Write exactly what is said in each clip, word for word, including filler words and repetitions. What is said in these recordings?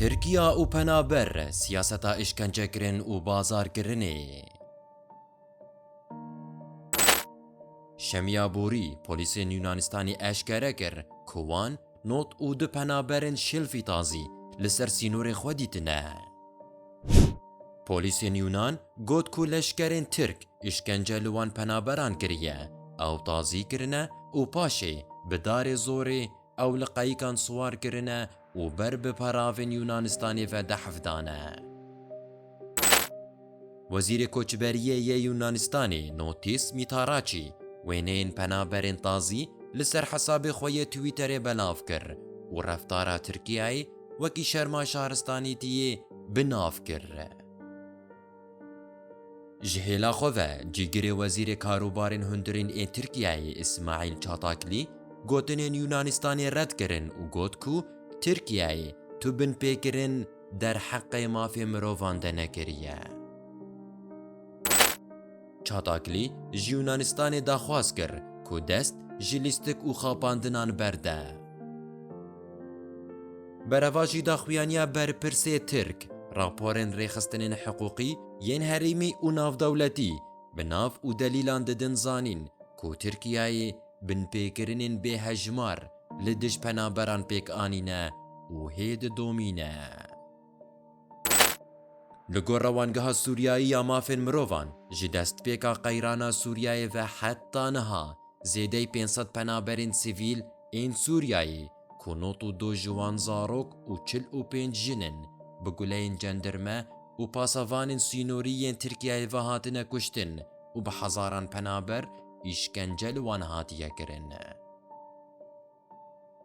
Tirkiya û penaber, siyaseta îşkencekirin û bazarkirinê. Şemiya borî, polîsên Yunanistanê eşkere kir ku wan nod û du penaberên şilfî tazî li ser sînorê xwe dîtine. Polîsên Yunan got ku leşkerên Tirk îşkence li wan penaberan kiriye, ew tazî kirine û paşê bi darê zorê ew li qeyikan siwar kirine û ber bi peravên Yunanistanê ve dehf dane. Wezîrê Koçberiyê yê Yunanistanê Notis Mitaraçî wêneyên penaberên tazî li ser hesabê xwe yê Twitterê belav kir û reftara Tirkiyeyê wekî şerma şaristanîtiyê bi nav kir. Ji hêla xwe ve, cîgirê Wezîrê Karûbarên Hundirîn ê Tirkiyeyê Îsmaîl Çataklî gotinên Yunanistanê red kirin û got ku Tirkiyeyê tu binpêkirin derheqê mafê mirovan de nekiriye. Çataklî ji Yunanistanê daxwaz kir ku dest ji lîstik û xapandinan berde. Berevajî daxuyaniya berpirsê Tirk, raporên rêxistinên hiqûqî yên herêmî û navdewletî bi nav û delîlan didin zanîn ku Tirkiyeyê binpêkirinên bêhejmar li dij penaberan pêk anîne û hê didomîne. Li gor Rewangeha Sûriyayî ya Mafên Mirovan, ji destpêka qeyrana Sûriyeyê ve heta niha zêdeyî pênc sed penaberên sivîl ên Sûriyeyê, ku nod û du ji wan zarok û çil û pênc jin in, bi guleyên cendirme û pasevanên sînorî yên Tirkiyeyê ve hatine kuştin û bi hezaran penaber îşkence li wan hatiye kirin.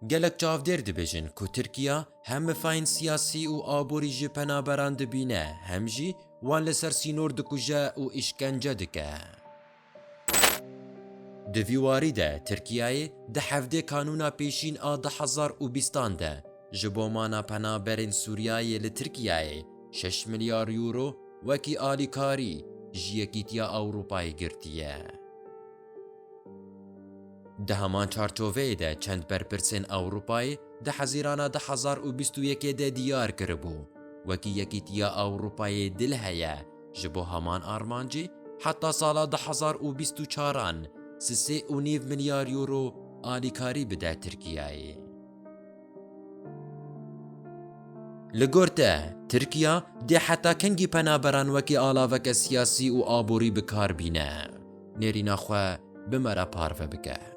Gelek çavdêr dibêjin ku Tirkiya hem mifayên siyasî û aborî ji penaberan dibîne, hem jî wan li ser sînor dikuje û îşkence dike. Di vî warî de Tirkiyeyê di hevdê kanûna pêşîn a du hezar û bîstan de ji bo mana penaberên Sûriyeyê li Tirkiyeyê şeş milyar euro wekî alîkarî ji Yekîtiya Ewropayê girtiye. Di heman çarçoveyê de çend berpirsên Ewropayê di Hezîrana du hezar û bîst û yekê de diyar kiribû, wekî Yekîtiya Ewropayê dil heye ji bo heman armancê heta sala du hezar û bîst û çaran sisê û nîv milyar euro alîkarî bide Tirkiyeyê. Li gor te, Tirkiya dê heta kengî penaberan wekî alaveke siyasî û aborî bi kar bîne? Nêrîna xwe bi me re parve bike.